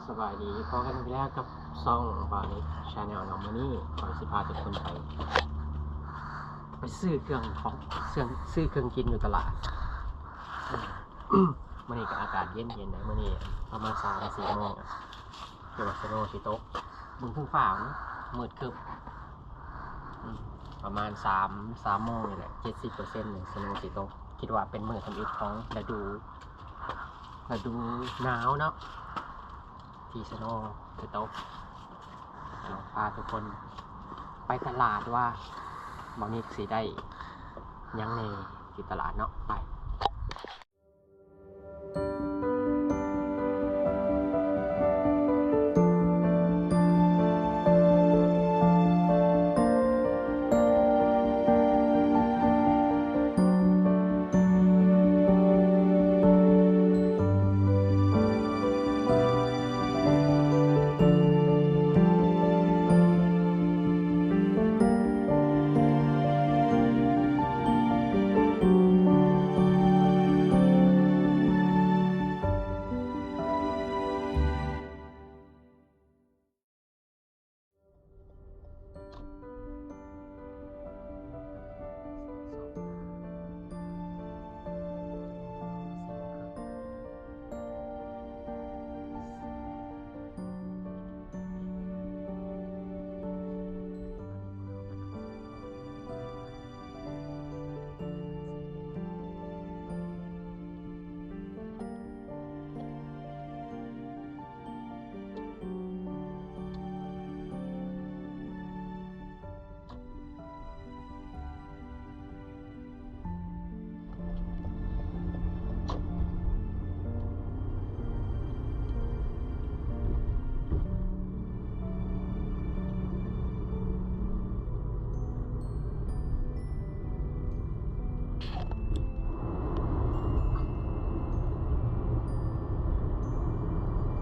ສະບາຍດີ ພໍ້ກັນອີກແລ້ວກັບຊ່ອງບ່າວນິກ Channel ເນາະ. ມື້ນີ້ຂ້ອຍຊິພາທຸກຄົນໄປ ໄປຊື້ເຄື່ອງຂອງ ເຄື່ອງ ຊື້ເຄື່ອງກິນຢູ່ຕະຫຼາດ. ມື້ນີ້ກໍອາກາດເຢັນໆ ເດ້ ມື້ນີ້ປະມານສາມສີ່ໂມງ ແຕ່ວ່າ snow ຊິຕົກ. ເບິ່ງເທິງຟ້າມັນມືດຄຶ້ມ ອືມ ປະມານສາມ ສາມໂມງນີ້ແຫຼະ ເຈັດສິບເປີເຊັນ snow ຊິຕົກ. ຄິດວ່າເປັນມື້ທຳອິດຂອງລະດູ ລະດູໜາວເນາະ ທີ່ snow ຈະຕົກ. ເອົາ ພາທຸກຄົນໄປຕະຫຼາດວ່າ ບ່າວນິກຊິໄດ້ຫຍັງແດ່ຢູ່ຕະຫຼາດເນາະ ໄປ.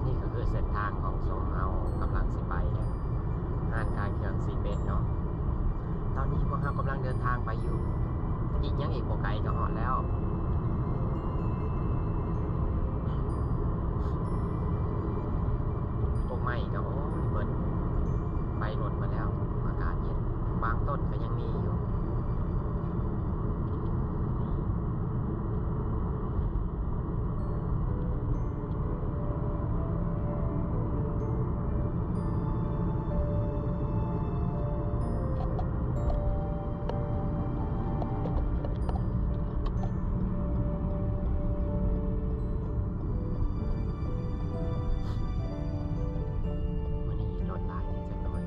ນີ້ກໍຄືເສັ້ນທາງຂອງສົມເຮົາກຳລັງຊິໄປແລ້ວ ຮ້ານຂາຍເຄື່ອງຊີເປັດເນາະ. ຕອນນີ້ພວກເຮົາກຳລັງເດີນທາງໄປຢູ່ ອີກ ຍັງອີກບໍ່ໄກກໍຮອດແລ້ວ. ກົກໄມ້ກໍ ໂອ້ຍ ເບິດ ໄປໝົດແລ້ວ. ອາກາດເຢັນ ບາງຕົ້ນກໍຍັງມີຢູ່. ມື້ນີ້ລົດຫຼາຍແດ່ຈັກໜ້ອຍ.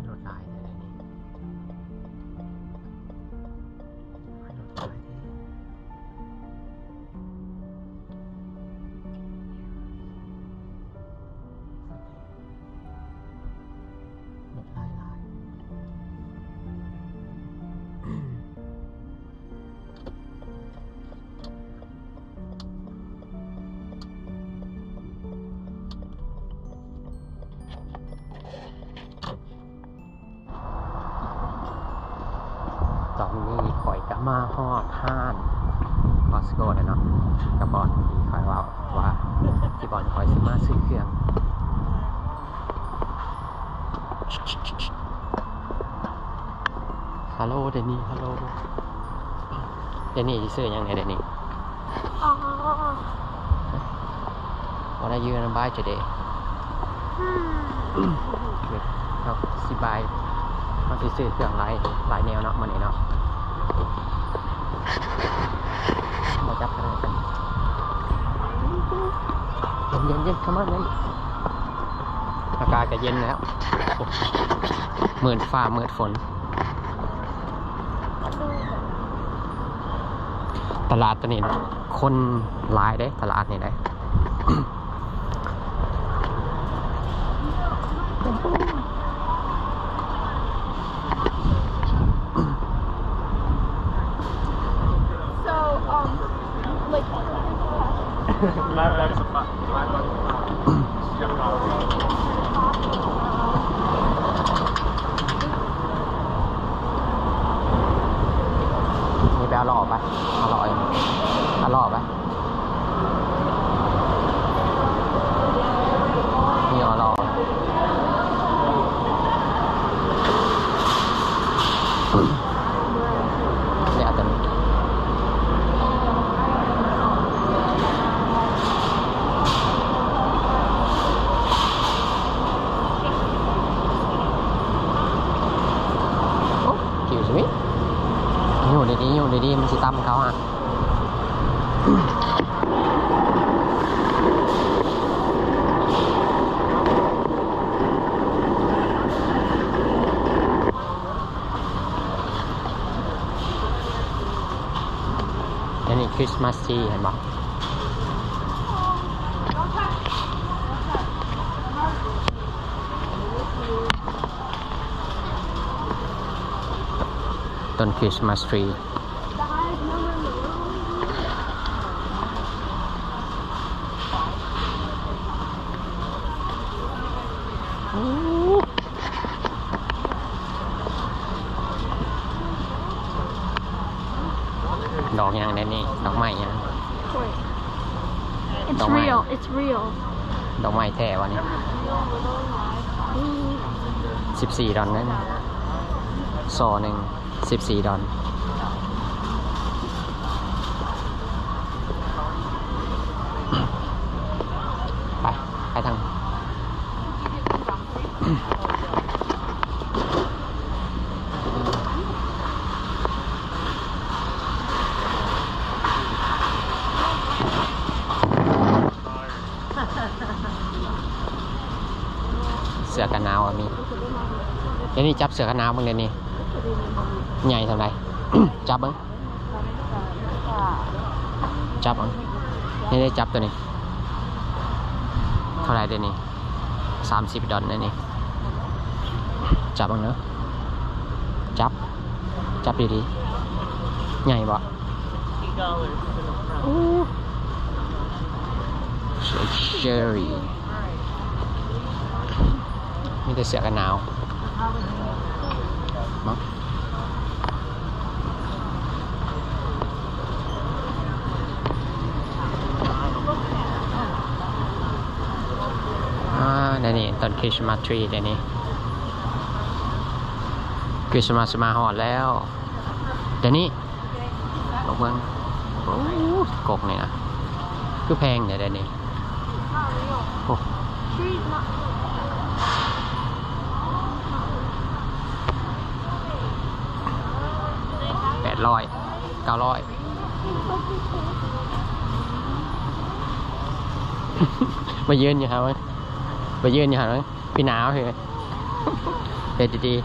ລົດຫຼາຍແທ້ນີ້ ລົດຫຼາຍແທ້. ຕອນນີ້ຂ້ອຍກໍມາຮອດຮ້ານ Costco ແລ້ວເນາະ ກໍບ່ອນທີ່ຂ້ອຍເວົ້າວ່າ ທີ່ບ່ອນຂ້ອຍຊິມາຊື້ເຄື່ອງ. Hello Danny Hello Danny ຊິຊື້ຫຍັງໃຫ້ Danny? ອໍ What are you gonna buy today? ເຮົາຊິບາຍ ເຮົາຊິຊື້ເຄື່ອງຫຼາຍ ຫຼາຍແນວເນາະ ມື້ນີ້ເນາະ. ບໍ່ຈັບກະໄດ້ ເຢັນໆໆ ເຂົ້າມາເລີຍ. ອາກາດກະເຢັນແລ້ວ ມືດຟ້າມືດຝົນ. ຕະຫຼາດໂຕນີ້ຄົນຫຼາຍເດ້ ຕະຫຼາດນີ້ເດ້. So, um, like, ນີ້ໄປເອົາລໍ້ໄປ ເອົາລໍ້ ເອົາລໍ້ໄປ. ນີ້ເອົາລໍ້ ນີ້ເອົາໂຕນີ້. ໂອ້ excuse me ຍູ້ດີໆ ຍູ້ດີໆ ມັນຊິຕຳເຂົາຫະ. ອັນນີ້ Christmas tree ເຫັນບໍ່? ຕົ້ນ Christmas tree. ດອກຫຍັງແດ່ນີ້? ດອກໄມ້ຫຍັງ? It's real, it's real. ດອກໄມ້ແທ້ວະນີ້? ສິບສີ່ດອນນັ້ນ ຊໍໜຶ່ງ ສິບສີ່ດອນ. ໄປ ໄປທາງ ເສື້ອກັນໜາວກໍມີ. ດຽວນີ້ຈັບເສື້ອກັນໜາວເບິ່ງ ດຽວນີ້ໃຫຍ່ສ່ຳໃດ? ຈັບເບິ່ງ ຈັບເອົາ ນີ້ໄດ້ ຈັບໂຕນີ້ ເທົ່າໃດເດນີ້? ສາມສິບດອນເດນີ້. ຈັບເບິ່ງເດີ ຈັບ ຈັບດີໆ. ໃຫຍ່ບໍ່? ໂອ້ Cherry. ມີແຕ່ເສື້ອກັນໜາວເນາະ. ອ່າ ດຽວນີ້ຕົ້ນຄຣິສມາສທຣີ ດຽວນີ້ຄຣິສມາສມາຮອດແລ້ວ ດຽວນີ້. ເບິ່ງ ໂອ້ ກົກນີ້ນະ ຄືແພງແທ້ເດນີ້. ໂອ້ ແປດຮ້ອຍ ເກົ້າຮ້ອຍ. ໄປຢືນຢູ່ຫັ້ນເວີ້ຍ ໄປຢືນຢູ່ຫັ້ນເວີ້ຍ. ພີ່ໜາວເຮີ້ຍ ເຮັດດີໆ.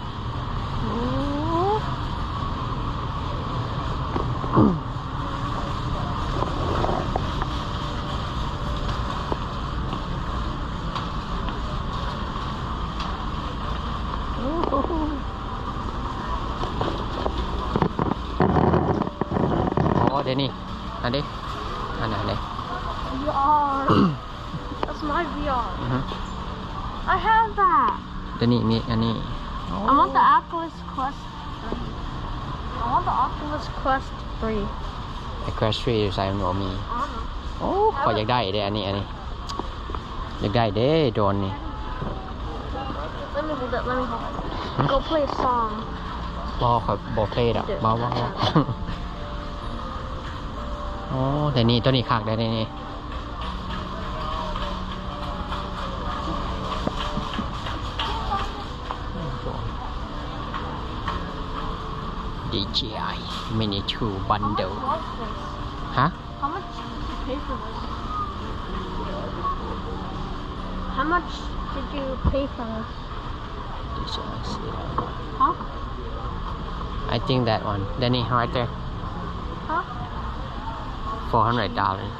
ໂອ້ ດຽວນີ້ ອັນນີ້ ອັນນັ້ນເດ້ That's my V R. ອືຮຶ I have that. ຕົວນີ້ມີອັນນີ້. I want the Oculus Quest three. I want the Oculus Quest three. ໄອ້ Quest three ຢູ່ໃສ? ມັນບໍ່ມີ. I don't know. ໂອ້ ຂ້ອຍຢາກໄດ້ເດ້ ອັນນີ້ ອັນນີ້ ຢາກໄດ້ເດ້ ໂດຣນນີ້. Let me hold it, let me hold it. Go play a song. ບໍ່ ຂ້ອຍບໍ່ເພລດອກ. ບໍ່ ບໍ່ ບໍ່. ໂອ້ ດຽວນີ້ ໂຕນີ້ຄັກເດ້ ດຽວນີ້. DJI Mini two Bundle. How much did you pay for this? How much did you pay for this? Huh? I think that one. Danny, right there. Huh? Four hundred dollars.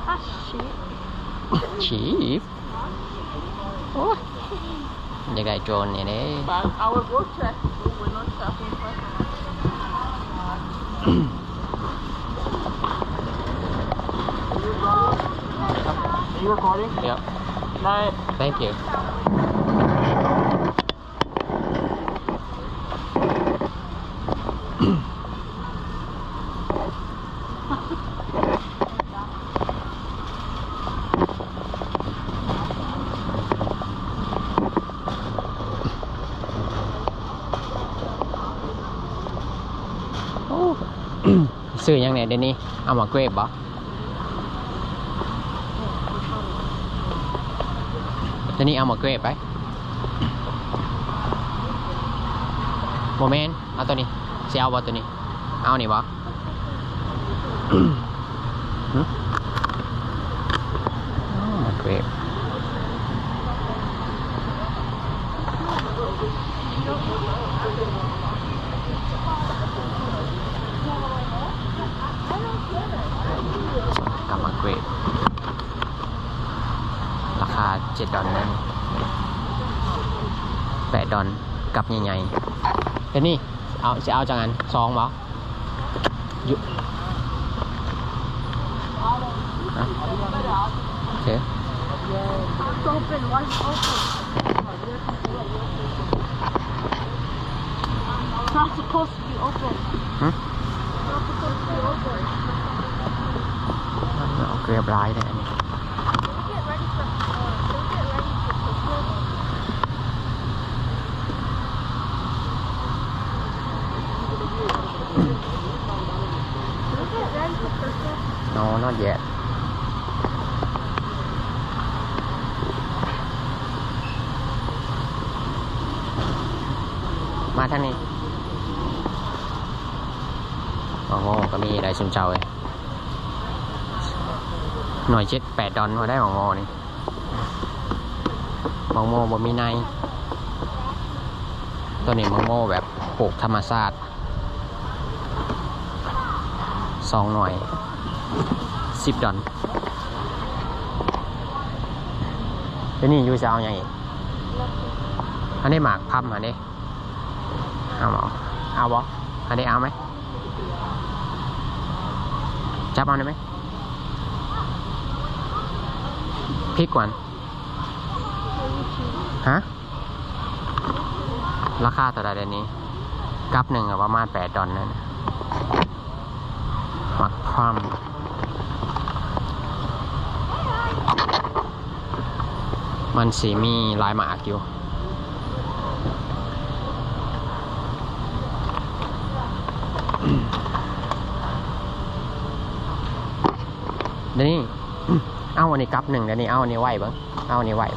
That's cheap. Cheap? ໂອ້ຍ ຢາກໄດ້ໂດຣນນີ້ເດ້. But our boat track, we were not shopping for. You recording? Yep. Night. Thank you. ໂອ້ ຊື້ຫຍັງແດ່ດຽວນີ້? ເອົາໝາກເກຣບບໍ່? ດຽວນີ້ເອົາໝາກເກຣບໄປ. ບໍ່ແມ່ນ ເອົາໂຕນີ້. ຊິເອົາບໍ່ໂຕນີ້? ເອົານີ້ບໍ່? ຫຶ? ອ້າວ ໝາກເກຣບ. ກັບໝາກເກຣບ ລາຄາເຈັດດອນນັ້ນ ແປດດອນ ກັບໃຫຍ່ໆ. ແຕ່ນີ້ເອົາ ຊິເອົາຈັກອັນ? ສອງບໍ່? ຢູ່ ຮະ? ໂອເຄ. It's open. Why is it open? It's not supposed to be open. ຫຶ? It's not supposed to be open. ເອົາເກືອບຫຼາຍແທ້ອັນນີ້. Can we get ready for, uh, can we get ready for Christmas? Can we get ready for Christmas? No, not yet. ມາທາງນີ້. ໝາກໂມກໍມີໄດ໋ຊຸມເຈົ້າເອີຍ. ໜ່ວຍເຈັດແປດດອນ ພໍໄດ້ໝາກໂມນີ້. ໝາກໂມບໍ່ມີໃນ. ໂຕນີ້ໝາກໂມແບບປູກທຳມະຊາດ ສອງໜ່ວຍ ສິບດອນ. ດຽວນີ້ຢູ່ຈະເອົາຫຍັງອີກ? ອັນນີ້ໝາກພຳຫັ້ນເດ້. ເອົາບໍ່? ເອົາບໍ່? ອັນນີ້ເອົາໄໝ? ຈັບເອົາໄດ້ໄໝ? Pick one. ຮະ? ລາຄາເທົ່າໃດດຽວນີ້? ກັບໜຶ່ງກໍປະມານແປດດອນນັ້ນ. ໝາກພຳ ມັນຊິມີຫຼາຍໝາກຢູ່. ດຽວນີ້ ເອົາອັນນີ້ກັບໜຶ່ງ ດຽວນີ້ເອົາອັນນີ້ໄວ້ເບິ່ງ. ເອົາອັນນີ້ໄວ້.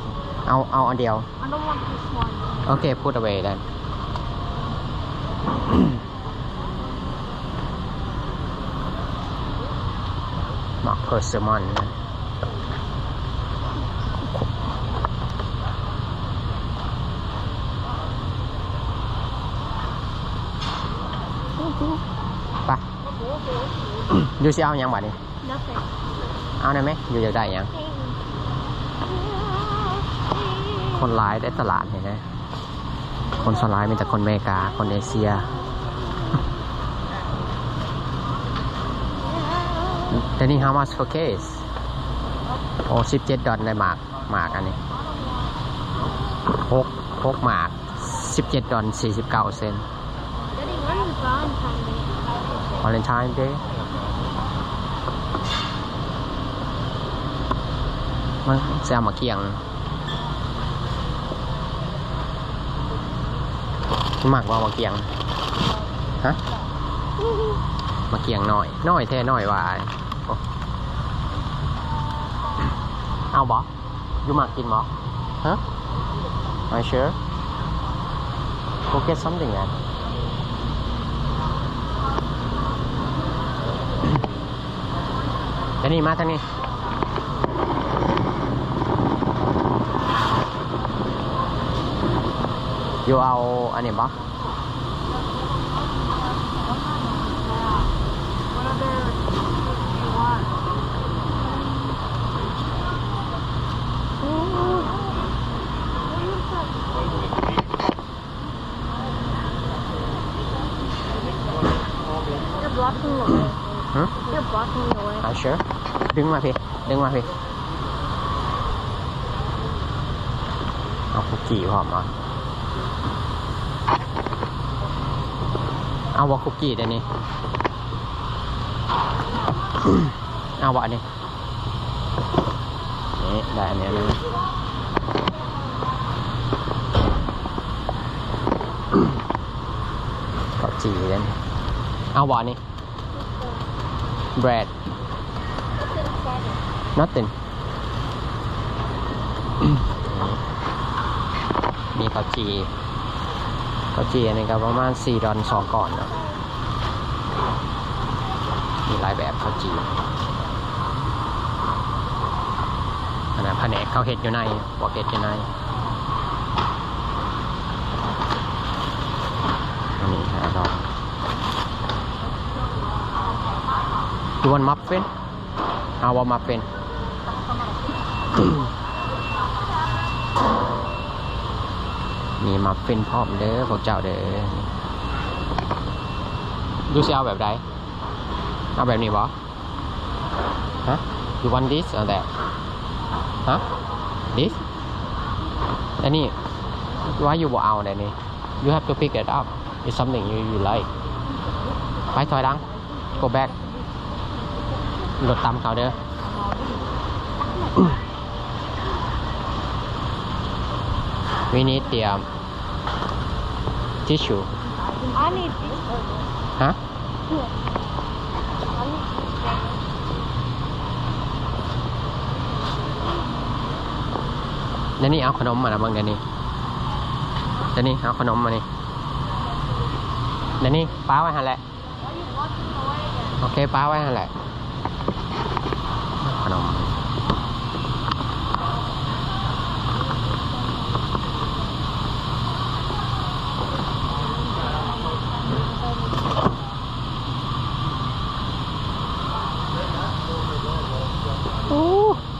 ເອົາ ເອົາອັນດຽວ. I don't want this one. Okay, put away then. ໝາກເພີເຊີມອນນະ. ໄປ. ຢູ່ຊິເອົາຫຍັງບາດນີ້? Nothing. ເອົາໄດ້ໄໝ? ຢູ່ຢາກໄດ້ຫຍັງ? ຄົນຫຼາຍໃນຕະຫຼາດນີ້ນະ. ຄົນສ່ວນຫຼາຍມີແຕ່ຄົນເມກາ ຄົນເອເຊຍ. ແຕ່ນີ້ how much for case? ໂອ້ ສິບເຈັດດອນ ໄດ້ໝາກ ໝາກອັນນີ້ ຫົກ ຫົກໝາກ ສິບເຈັດດອນ ສີ່ສິບເກົ້າເຊັນ. Daddy, when is Valentine Day? Valentine Day? ມັນຊິເອົາມາກຽງ. ມັກບໍ່ໝາກກຽງ? ຮະ? ໝາກກຽງນ້ອຍ ນ້ອຍແທ້ ນ້ອຍວ່າ. ໂອ້ ເອົາບໍ່? You ມັກກິນບໍ່? ຮະ? Are you sure? Go get something then. ທາງນີ້ ມາທາງນີ້. You ເອົາອັນນີ້ບໍ່? You're blocking the way. ຮະ? You're blocking the way. Are you sure? ດຶງມາພີ້ ດຶງມາພີ້. ເອົາຄຸກກີ້ພ້ອມເນາະ. ເອົາບໍ່ຄຸກກີ້ດຽວນີ້? ເອົາບໍ່ອັນນີ້? ນີ້ ໄດ້ອັນນີ້ ເຂົ້າຈີ່ເດ້. ເອົາບໍ່ອັນນີ້? Bread. Nothing. ມີເຂົ້າຈີ່ ເຂົ້າຈີ່ອັນນີ້ກໍປະມານສີ່ດອນສອງກ້ອນເນາະ. ມີຫຼາຍແບບເຂົ້າຈີ່. ອັນນັ້ນພະແນກເຂົາເຮັດຢູ່ໃນ ພວກເຮັດຢູ່ໃນ. ອັນນີ້ໃຫ້ລອງ. You want muffin? ເອົາບໍ່ muffin? ມີ muffin ພ້ອມເດີພວກເຈົ້າເດີ. ຢູ່ຊິເອົາແບບໃດ? ເອົາແບບນີ້ບໍ່? ຮະ? You want this or that? ຮະ? This? ອັນນີ້ why you ບໍ່ເອົາແບບນີ້? You have to pick it up. It's something you, you like. ໄປ ຖອຍຫຼັງ. Go back. ລົດຕຳເຂົາເດີ. We need the, um, tissue. I need tissue. ຮະ? I need tissue. ດຽວນີ້ເອົາຂະໜົມມານະເບິ່ງ ດຽວນີ້ ດຽວນີ້ເອົາຂະໜົມມານີ້ ດຽວນີ້ປະໄວ້ຫັ້ນແຫຼະ. ໂອເຄ ປະໄວ້ຫັ້ນແຫຼະ ຂະໜົມ. ໂອ້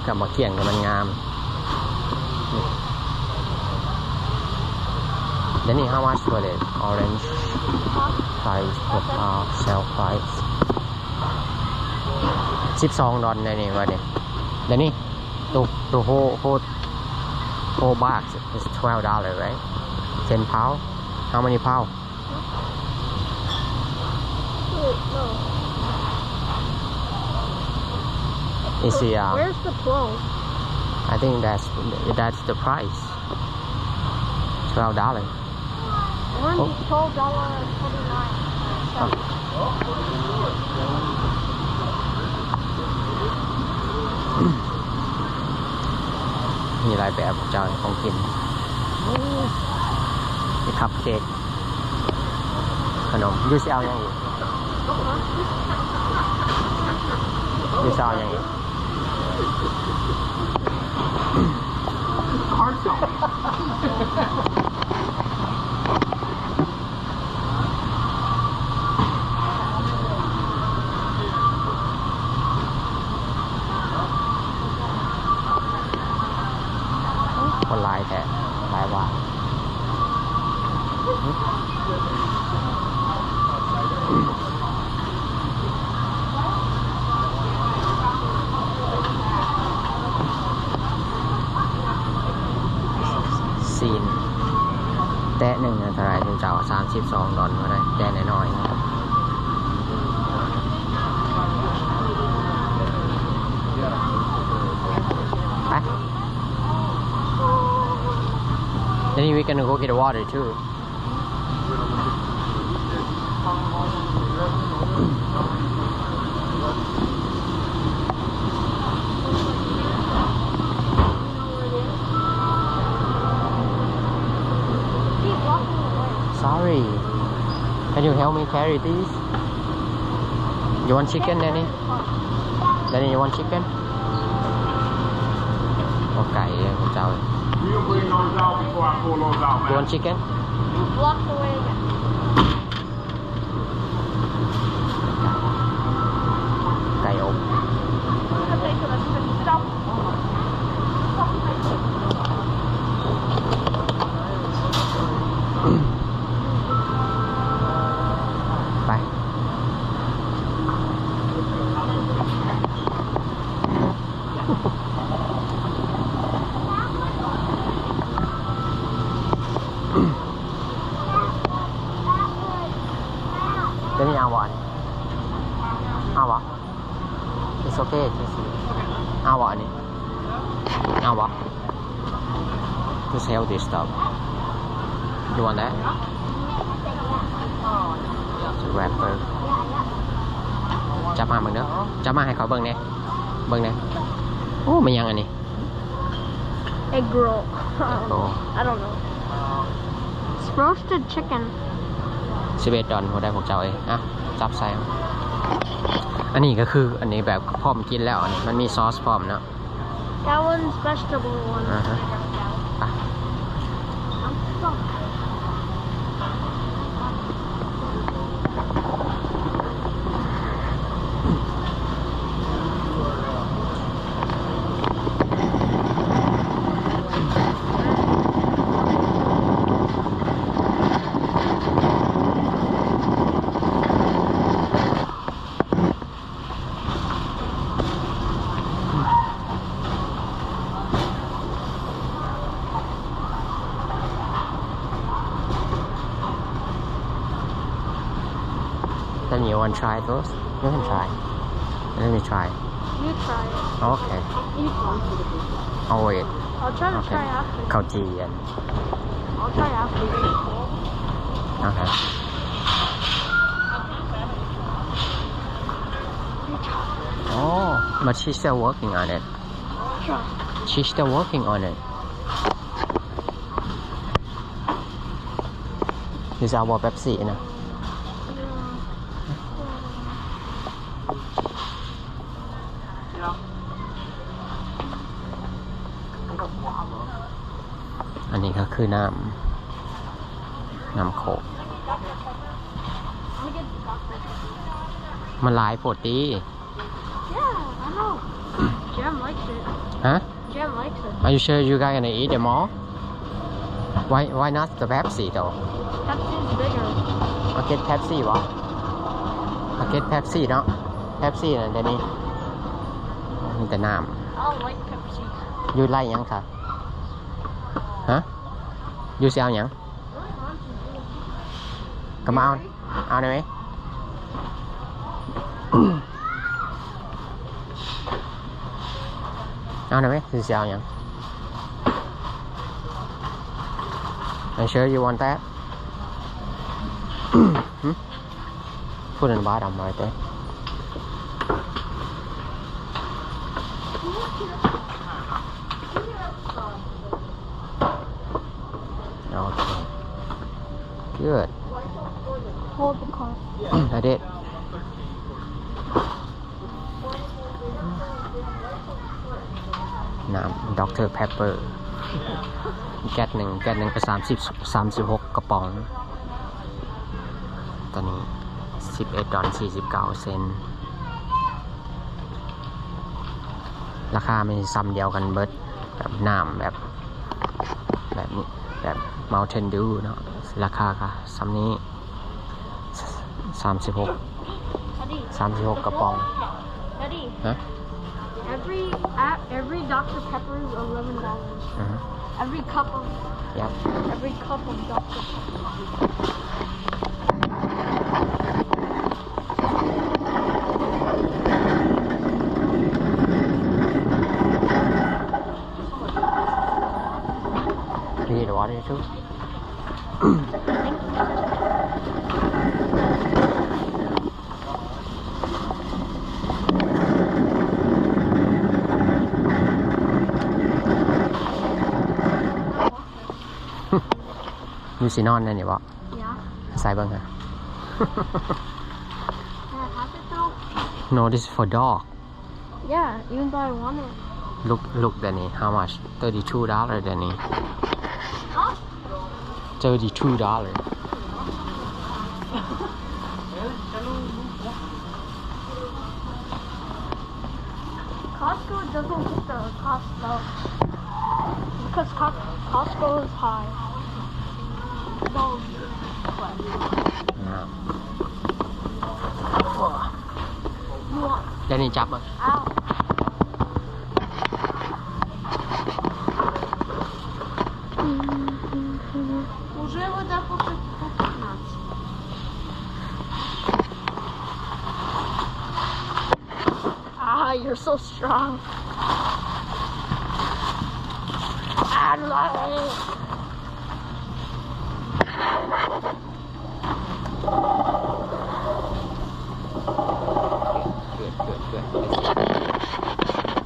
ກັບໝາກກຽງນີ້ມັນງາມ. ດຽວນີ້ how much for the orange price, uh, sale price? ສິບສອງດອນ ດຽວນີ້ວ່ານີ້. ດຽວນີ້ the, the whole, whole, whole box is twelve dollar, right? Ten pound? How many pound? Wait, no. Is the, um, where's the twelve? I think that's, that's the price. Twelve dollar. One is twelve dollar and twenty-nine cents. ມີຫຼາຍແບບເຈົ້າ ຂອງກິນ ມີຄັບເຄັກ ຂະໜົມ. ຢູ່ຊິເອົາຫຍັງອີກ? ຢູ່ຊິເອົາຫຍັງອີກ? ຄົນຫຼາຍແທ້ ຫຼາຍວ່າ. ຊີ້ນແຕະໜຶ່ງເທົ່າໃດ ເຈົ້າ? ສາມສິບສອງດອນ ບໍ່ໄດ້ ແຕະນ້ອຍໆ. ໄປ Then we can go get water too. Hey, can you help me carry this? You want chicken, Danny? Danny, you want chicken? ບໍ່ໄກເດ້ພວກເຈົ້າ. You bring those out before I pull those out, man. You want chicken? You blocked the way again. ໄກ່ອົບ. ໄປ. ຕົວນີ້ເອົາບໍ່? ເອົາບໍ່? It's okay, it's okay. ເອົາບໍ່ອັນນີ້? ເອົາບໍ່? Just healthy stuff. You want that? Wrapper. ຈັບມາເບິ່ງເດີ. ຈັບມາໃຫ້ເຂົາເບິ່ງແດ່. ເບິ່ງແດ່. ໂອ້ ແມ່ນຫຍັງອັນນີ້? Egg roll. Egg roll. I don't know. It's roasted chicken. ສິບເອັດດອນ ບໍ່ໄດ້ພວກເຈົ້າເອີຍ. ອ່ະ ຈັບໃສ່. ອັນນີ້ກໍຄື ອັນນີ້ແບບພ້ອມກິນແລ້ວ. ອັນນີ້ມັນມີຊອສພ້ອມເນາະ. That one's vegetable one. ອ່າຮະ. ໄປ. I'm stuck. Then you want try those? You can try. Let me try. You try it. Okay. You try it. I'll wait. I'll try to try after. ເຂົ້າຈີ່ອັນ I'll try after. Okay. Oh, but she's still working on it. She's still working on it. This our Pepsi ນະ. ອັນນີ້ກໍຄືນ້ຳ ນ້ຳໂຄກ. ມັນຫຼາຍໂພດຕິ. Yeah, I know. Jem likes it. ຮະ? Jem likes it. Are you sure you guys gonna eat them all? Why, why not the Pepsi though? Pepsi's bigger. ມາເກັດ Pepsi ບໍ່? ມາເກັດ Pepsi ເນາະ. Pepsi ນະ ດຽວນີ້ມີແຕ່ນ້ຳ. I don't like Pepsi. You like ຫຍັງຄະ? ຮະ? You ຊິເອົາຫຍັງ? ກໍມາເອົາ. ເອົາໄດ້ໄໝ? ເອົາໄດ້ໄໝ? ຊິເອົາຫຍັງ? Are you sure you want that? ຫຶ? Put in the bottom right there. Okay. Good. Hold the car. I did. ນ້ຳ Doctor Pepper ແກັດໜຶ່ງ ແກັດໜຶ່ງກໍສາມສິບ ສາມສິບຫົກກະປ໋ອງ. ຕອນນີ້ສິບເອັດດອນສີ່ສິບເກົ້າເຊັນ. ລາຄາມັນຊິຊ່ຳດຽວກັນເບິດ ແບບນ້ຳແບບ ແບບນີ້ ແບບ Mountain Dew ເນາະ ລາຄາກໍຊ່ຳນີ້. ສາມສິບຫົກ ສາມສິບຫົກກະປ໋ອງ. Daddy. ຮະ? Every, every Doctor Pepper is eleven dollars. ອືຮຶ. Every cup of, yep, every cup of Doctor Pepper. You need water too? ຢູ່ຊິນອນແນວນີ້ບໍ່? Yeah. ໃສ່ເບິ່ງຫາ. No, this is for dog. Yeah, even though I want it. Look, look, Danny, how much? Thirty-two dollar, Danny. Huh? Thirty-two dollar. Costco doesn't get the cost low because Co-, Costco is high. No. You want ແດນນີ່ຈັບມາ. Ow. Уже вот так вот по пятнадцать. Ah, you're so strong. Ah, no. Good, good, good. Let's see.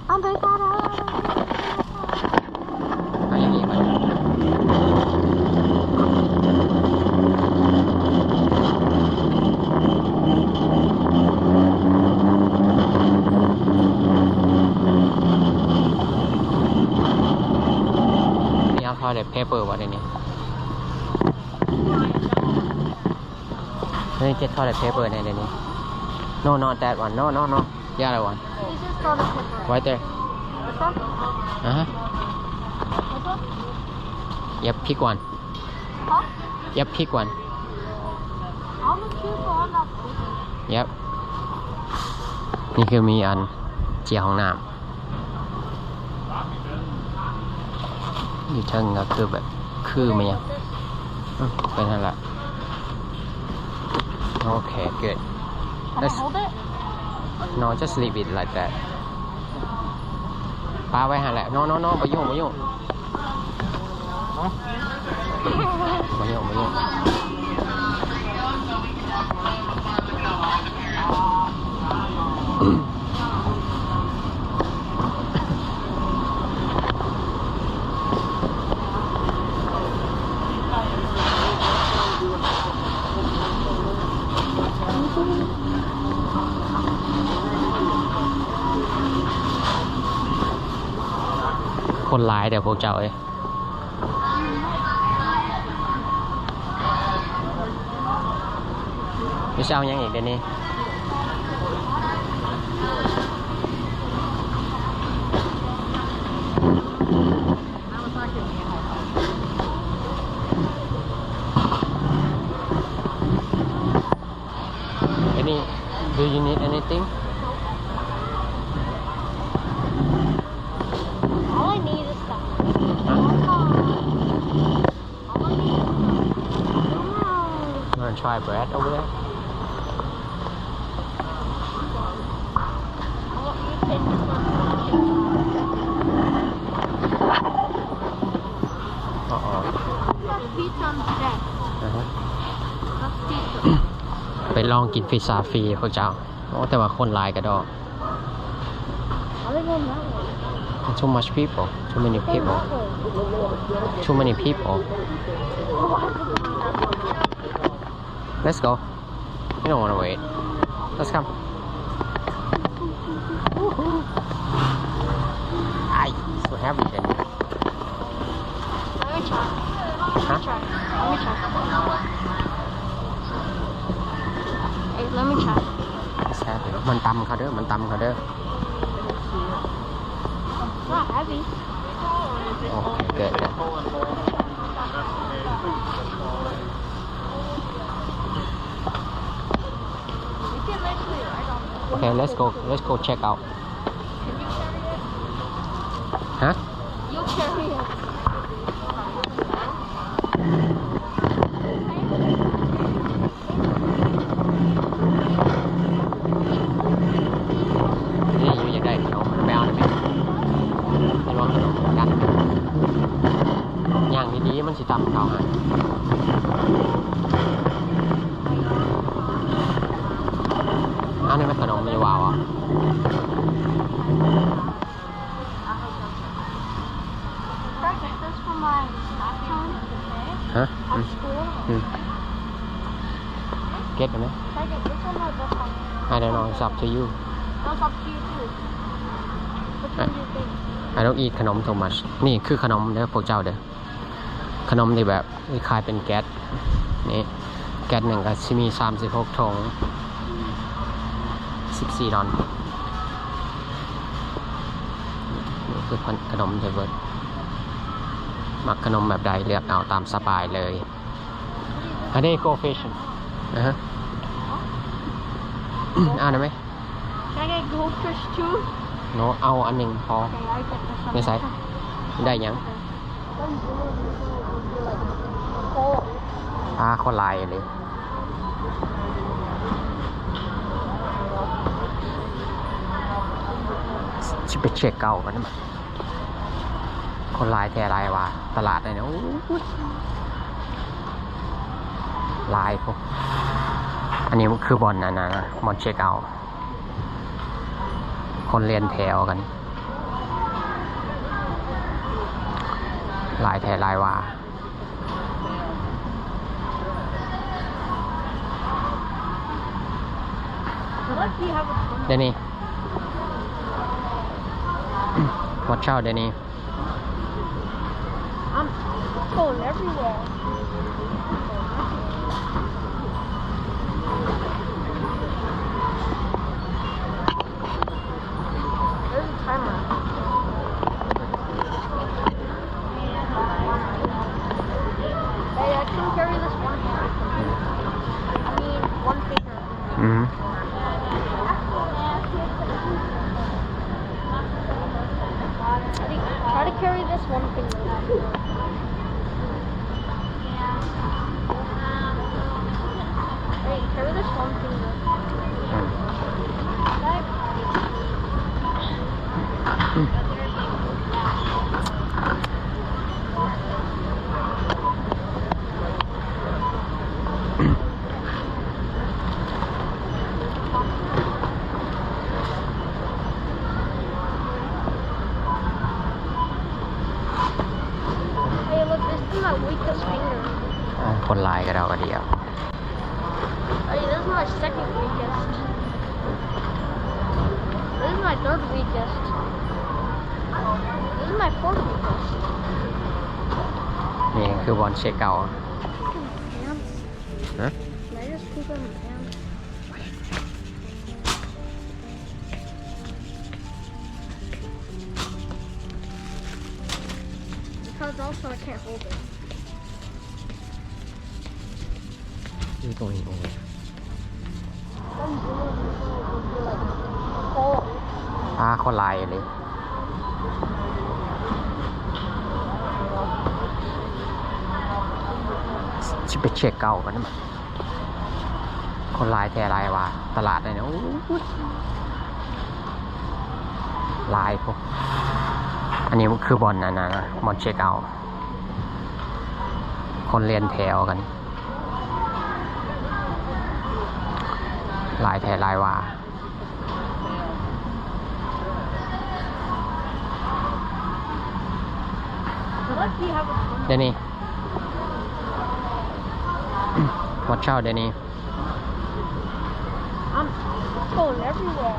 ນີ້ເຮົາ toilet paper ບໍ່ ໃນນີ້? Let me get toilet paper ແດ່ ໃນນີ້. No, not that one. No, no, no. The other one. This is toilet paper. Right there. This one? Uh-huh. This one? Yep, pick one. Huh? Yep, pick one. I'm a cute one, I'm not picking. Yep. ນີ້ຄືມີອັນເຈ້ຍຫ້ອງນ້ຳ ຢູ່ເທິງກໍຄືແບບ ຄືແມ່ນຫຍັງ? ອືມ ເປັນຫັ້ນລະ. Okay, good. Can I hold it? No, just leave it like that. ປະໄວ້ຫັ້ນແຫຼະ. No, no, no, ບໍ່ຫຍຸ້ງ ບໍ່ຫຍຸ້ງ. ບໍ່ຫຍຸ້ງ ບໍ່ຫຍຸ້ງ. ຄົນຫຼາຍແດ່ພວກເຈົ້າເອີຍ. ຢູ່ເຊົາຫຍັງອີກດຽວນີ້? Any, do you need anything? All I need is that. Huh? All I need is that. Wanna try bread over there? Uh-oh. That's pizza on the deck. Uh-huh. That's pizza. ໄປລອງກິນພິຊາຟຣີພວກເຈົ້າ. ໂອ້ ແຕ່ວ່າຄົນຫຼາຍກະດອກ. I don't know. Too much people. Too many people. Too many people. Let's go. You don't wanna wait. Let's come. Ay, so heavy then. Let me try. Huh? Let me try. Let me try. Hey, let me try. It's heavy. ມັນຕ່ຳເຂົາເດີ ມັນຕ່ຳເຂົາເດີ. Not heavy. Okay, good, good. Okay, let's go. Let's go check out. Huh? You'll carry it. ນີ້ຢູ່ຢາກໄດ້ຂະໜົມ ໄປເອົາໄດ້ໄໝ? ເຫັນບໍ່ ຂະໜົມກັນ ຍ່າງດີໆ ມັນຊິຕຳເຂົ້າໃຫ້. ອັນນີ້ແມ່ນຂະໜົມມີວາວ Perfect. That's for my halftime today. ຮະ? At school. ອືມ. ເຮັດໄດ້ໄໝ? I don't know, it's up to you. That's up to you too. Which one do you think? I don't eat ຂະໜົມ too much. ນີ້ຄືຂະໜົມເດີພວກເຈົ້າເດີ. ຂະໜົມທີ່ແບບຄ້າຍໆເປັນແກັດ ນີ້ ແກັດໜຶ່ງກໍຊິມີສາມສິບຫົກຖົງ ສິບສີ່ດອນ. ນີ້ຄືຂະໜົມທີ່ເບິດ ມັກຂະໜົມແບບໃດເລືອກເອົາຕາມສະບາຍເລີຍ. ອັນນີ້ goldfish ອາຮະ ເອົາໄດ້ໄໝ? Can I get goldfish too? No, ເອົາອັນໜຶ່ງພໍ. Okay, I get this one. ໄດ້ຫຍັງ? ປາຄົນຫຼາຍອີ່ຫຼີ ຊິໄປເຊັກເອົາກ່ອນ. ຄົນຫຼາຍແທ້ຫຼາຍວ່າ ຕະຫຼາດນີ້ ໂອ້ຍ ຫຼາຍໂພດ. ອັນນີ້ມັນຄືບ່ອນນັ້ນນະ ບ່ອນເຊັກເອົາ ຄົນລຽນແຖວກັນ ຫຼາຍແທ້ຫຼາຍວ່າ. Danny, watch out, Danny. I'm going everywhere. There's a timer. Hey, I can carry this one hand. I mean, one finger. Mm-hmm. Try to carry this one finger. Hey, carry this one finger. Mm. Hey, look, this is my weakest finger. ອາ ຄົນຫຼາຍກະເດົາກະດຽວ. Hey, this is my second weakest. This is my third weakest. This is my fourth weakest. ນີ້ຄືບ່ອນເຊັກເອົາ. Poop in my pants. ຮະ? Did I just poop in my pants? Because also I can't hold it. You're going over. ປາຄົນຫຼາຍອີ່ຫຼີ ຊິໄປເຊັກເອົາກ່ອນ. ຄົນຫຼາຍແທ້ຫຼາຍວ່າ ຕະຫຼາດນີ້ ໂອ້ຍ ຫຼາຍໂພດ. ອັນນີ້ມັນຄືບ່ອນນັ້ນນະ ບ່ອນເຊັກເອົາ ຄົນລຽນແຖວກັນ ຫຼາຍແທ້ຫຼາຍວ່າ. Danny, watch out, Danny. I'm going everywhere.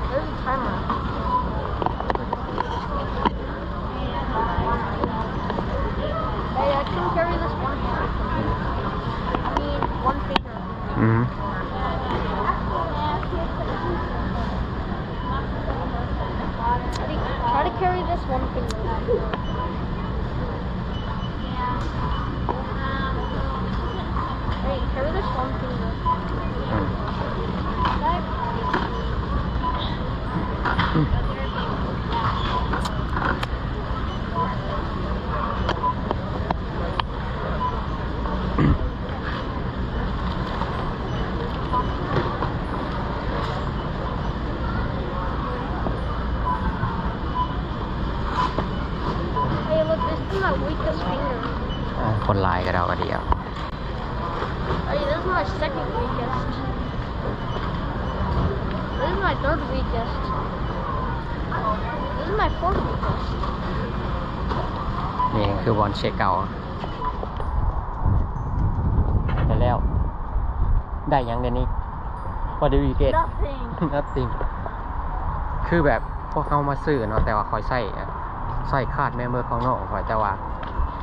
There's a timer. Hey, I can carry this one hand. I mean, one finger. Mm-hmm. Try to carry this one finger. Hey, carry this one finger. Mm. Hey, look, this is my weakest finger. ອາ ຄົນຫຼາຍກະເດົາກະດຽວ. Hey, this is my second weakest. This is my third weakest. This My phone. ນີ້ຄືບ່ອນເຊັກເອົາໄປແລ້ວ. ໄດ້ຫຍັງດຽວນີ້? What do you get? Nothing. Nothing. ຄືແບບພວກເຮົາມາຊື້ເນາະ ແຕ່ວ່າຂ້ອຍໃຊ້ ໃຊ້ຄາດແມັມເບີຂອງນ້ອງຂ້ອຍ ແຕ່ວ່າ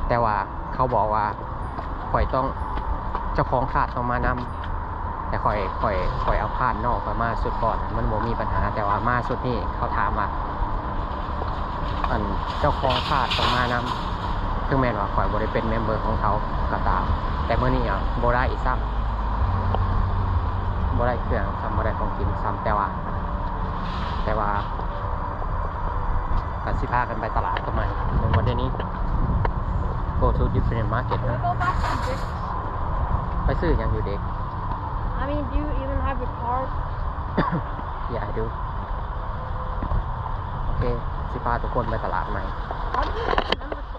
ແຕ່ວ່າເຂົາບອກວ່າຂ້ອຍຕ້ອງ ເຈົ້າຂອງຄາດຕ້ອງມານຳ. ແຕ່ຂ້ອຍ ຂ້ອຍ ຂ້ອຍເອົາຄາດນ້ອງຂ້ອຍມາຊຸດກ່ອນ ມັນບໍ່ມີບັນຫາ. ແຕ່ວ່າມາຊຸດນີ້ເຂົາຖາມວ່າ ອັນ ເຈົ້າຂອງຄາດຕ້ອງມານຳ ເຖິງແມ່ນວ່າຂ້ອຍບໍ່ໄດ້ເປັນແມັມເບີຂອງເຂົາກໍຕາມ. ແຕ່ມື້ນີ້ອະ ບໍ່ໄດ້ອີກຊ້ຳ ບໍ່ໄດ້ເຄື່ອງຊ້ຳ ບໍ່ໄດ້ຂອງກິນຊ້ຳ. ແຕ່ວ່າ ແຕ່ວ່າ ກໍຊິພາກັນໄປຕະຫຼາດຕົວໃໝ່ ແມ່ນບໍ່ເດນີ້? Go to different market. Can we go back to this? ໄປຊື້ຫຍັງຢູ່ເດ? I mean, do you even have your card? Yeah, I do. ໂອເຄ ຊິພາທຸກຄົນໄປຕະຫຼາດໃໝ່. Why do you have to remember to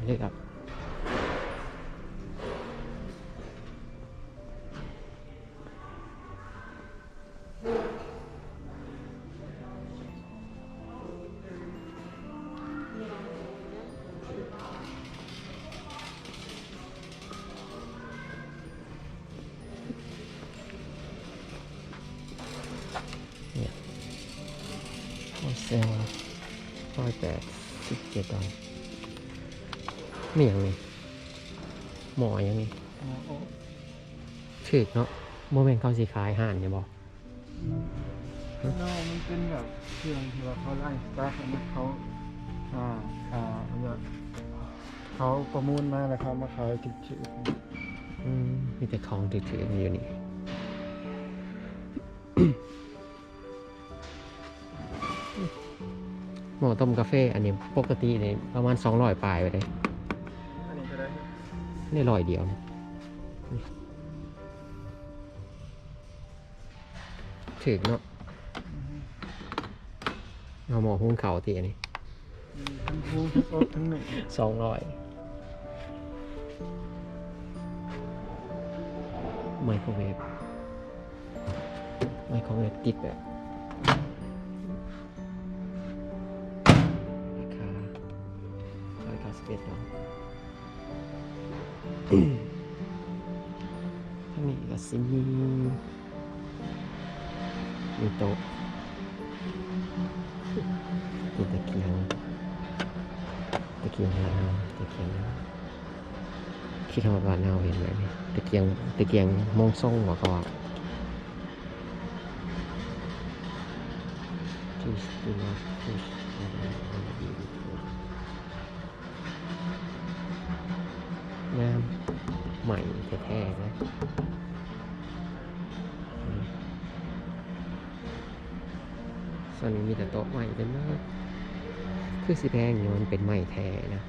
ເລີຍຄັບ. ໂຮເຊລ ຮ້ອຍແປດສິບເຈັດດອນ. ແມ່ນຫຍັງນີ້? ໝໍ້ຫຍັງນີ້? ໝໍ້ໂອ ຖືກເນາະ. ບໍ່ແມ່ນເຂົາຊິຂາຍຮ້ານນີ້ບໍ່? ອືມ ເນາະ ມັນເປັນແບບເຄື່ອງທີ່ວ່າເຂົາໄລ່ສະຕາກ ອັນນັ້ນເຂົາ ອ່າ ອ່າ ແບບເຂົາປະມູນມາແລ້ວເຂົາມາຂາຍຖືກໆ. ອືມ ມີແຕ່ຂອງຖືກໆຢູ່ນີ້. ໝໍ້ຕົ້ມກາເຟ ອັນນີ້ປົກກະຕິນີ້ປະມານສອງຮ້ອຍປາຍໄປເດ້. ອັນນີ້ເທົ່າໃດ? ນີ້ຮ້ອຍດຽວນີ້. ຖືກເນາະ. ເອົາໝໍ້ຫຸງເຂົ້າຕິອັນນີ້. ອືມ ທັງຫຸງທັງອົບທັງໜຶ້ງ ສອງຮ້ອຍ. ໄມໂຄຣເວຟ ໄມໂຄຣເວຟຕິດແບບ ລາຄາຮ້ອຍເກົ້າສິບເອັດດອນ. ທາງນີ້ກໍຊິມີ ມີໂຕະ ມີຕະກຽງ ຕະກຽງບ້ານເຮົາ ຕະກຽງ ຄິດຮອດບ້ານເຮົາເຫັນແບບນີ້ ຕະກຽງ ຕະກຽງມອງຊົງ ວ່າເຂົາວ່າ Please do not push. ງາມ ໄມ້ແທ້ໆເລີຍ. ສ່ວນນີ້ມີແຕ່ໂຕະໄມ້ເຕັມເລີຍ. ຄືຊິແພງຢູ່ ມັນເປັນໄມ້ແທ້ນະ.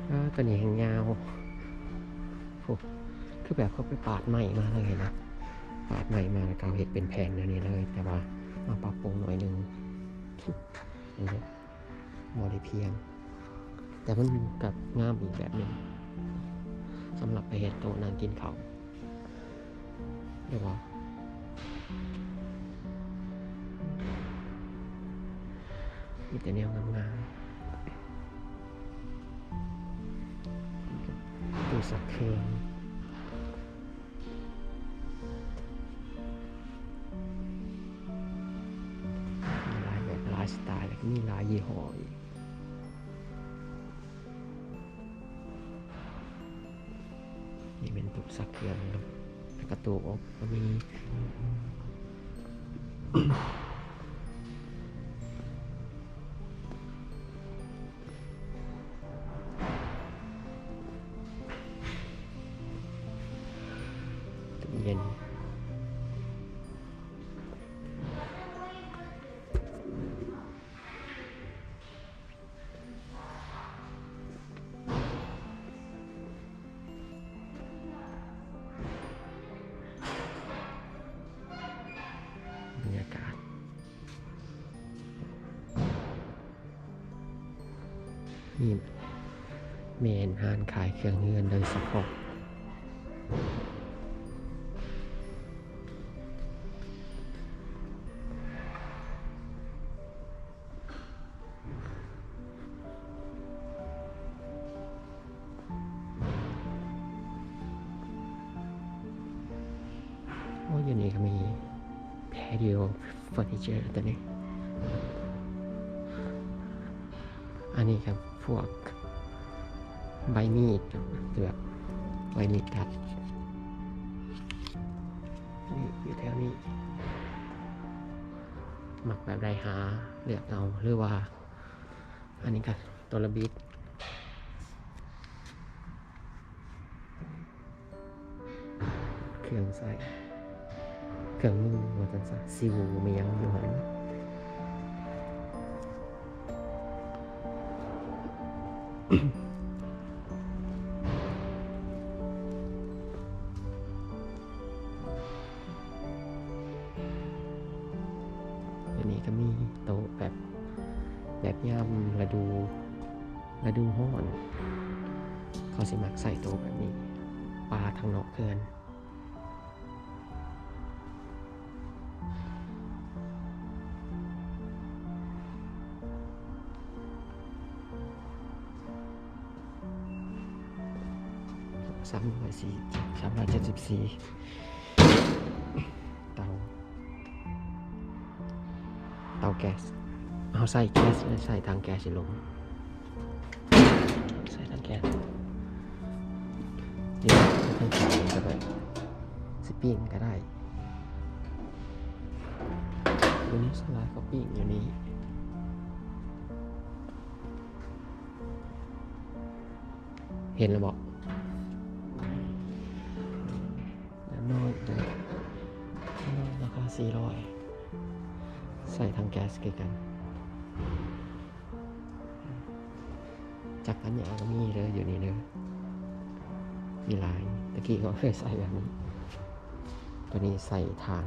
ເອີ ຕົວນີ້ແຮ່ງຍາວ. ໂອ້ ຄືແບບເຂົາໄປປາດໄມ້ມາເລີຍນະ, ປາດໄມ້ມາແລ້ວກໍເຮັດເປັນແຜ່ນແນວນີ້ເລີຍ, ແຕ່ວ່າມາປັບປຸງໜ້ອຍໜຶ່ງ. ບໍ່ໄດ້ພຽງ ແຕ່ມັນກໍງາມອີກແບບໜຶ່ງ ສຳລັບໄປເຮັດໂຕະນັ່ງກິນເຂົ້າ ຫຼືວ່າມີແຕ່ແນວງາມໆ. ຕູ້ຊັກເຄື່ອງ ມີຫຼາຍແບບ ຫຼາຍສະໄຕລ໌ ແລ້ວກໍມີຫຼາຍຍີ່ຫໍ້ອີກ. ນີ້ແມ່ນຕູ້ຊັກເຄື່ອງເນາະ ແລ້ວກໍຕູ້ອົບກໍມີ. ຕູ້ເຢັນ. ບັນຍາກາດ ນີ້ແມ່ນຮ້ານຂາຍເຄື່ອງເຮືອນໂດຍສະເພາະ. ໂອ້ ຢູ່ນີ້ກໍມີ patio furniture ຕົວນີ້. ອັນນີ້ກໍພວກໃບມີດເນາະ ແບບໃບມີດຕັດ ນີ້ ຢູ່ແຖວນີ້. ມັກແບບໃດຫາເລືອກເອົາ ຫຼືວ່າ ອັນນີ້ກໍຕົວລະບິດ ເຄື່ອງໃຊ້ ເຄື່ອງມືວ່າຊັ້ນຊະ ຊິວມີຫຍັງຢູ່ຫັ້ນ. ດຽວນີ້ກໍມີໂຕະແບບ ແບບຍາມລະດູ ລະດູຮ້ອນ ເຂົາຊິມັກໃສ່ໂຕະແບບນີ້ ປາທາງນອກເຮືອນ. ສາມຮ້ອຍສີ່ ສາມຮ້ອຍເຈັດສິບສີ່ ເຕົາ ເຕົາແກັສ ເຮົາໃສ່ແກັສ ໃສ່ຖັງແກັສຊິລົງ ໃສ່ຖັງແກັສ ນີ້ ໃສ່ຖັງແກັສນີ້ກໍໄດ້ ຊິປີ້ງກໍໄດ້ ຢູ່ນີ້ສ່ວນຫຼາຍເຂົາປີ້ງຢູ່ນີ້ ເຫັນແລ້ວບໍ່? ນ້ອຍ ນ້ອຍ ລາຄາສີ່ຮ້ອຍ ໃສ່ຖັງແກັສຄືກັນ ຈັກພັນຍາກໍມີເດີ ຢູ່ນີ້ເດີ ມີຫຼາຍ ຕະກີ້ກໍເຄີຍໃສ່ແບບນີ້ ໂຕນີ້ໃສ່ຖ່ານ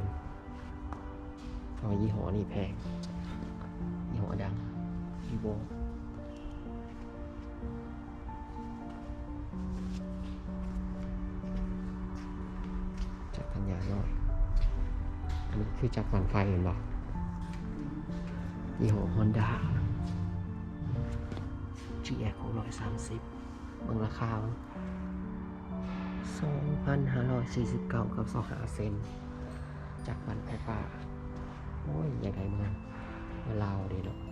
ແຕ່ວ່າຍີ່ຫໍ້ນີ້ແພງ ຍີ່ຫໍ້ດັງ Evo ຈັກພັນຍານ້ອຍ ອັນນີ້ຄືຈັກປັ່ນໄຟແມ່ນບໍ່? ຍີ່ຫໍ້ Honda GX ຫົກຮ້ອຍສາມສິບ ເບິ່ງລາຄາ ສອງພັນຫ້າຮ້ອຍສີ່ສິບເກົ້າ ກັບຊາວຫ້າເຊັນ ຈັກປັ່ນໄຟຟ້າ ໂອ້ຍ ຢາກໄດ້ເມືອ ເມືອລາວເດເນາະ.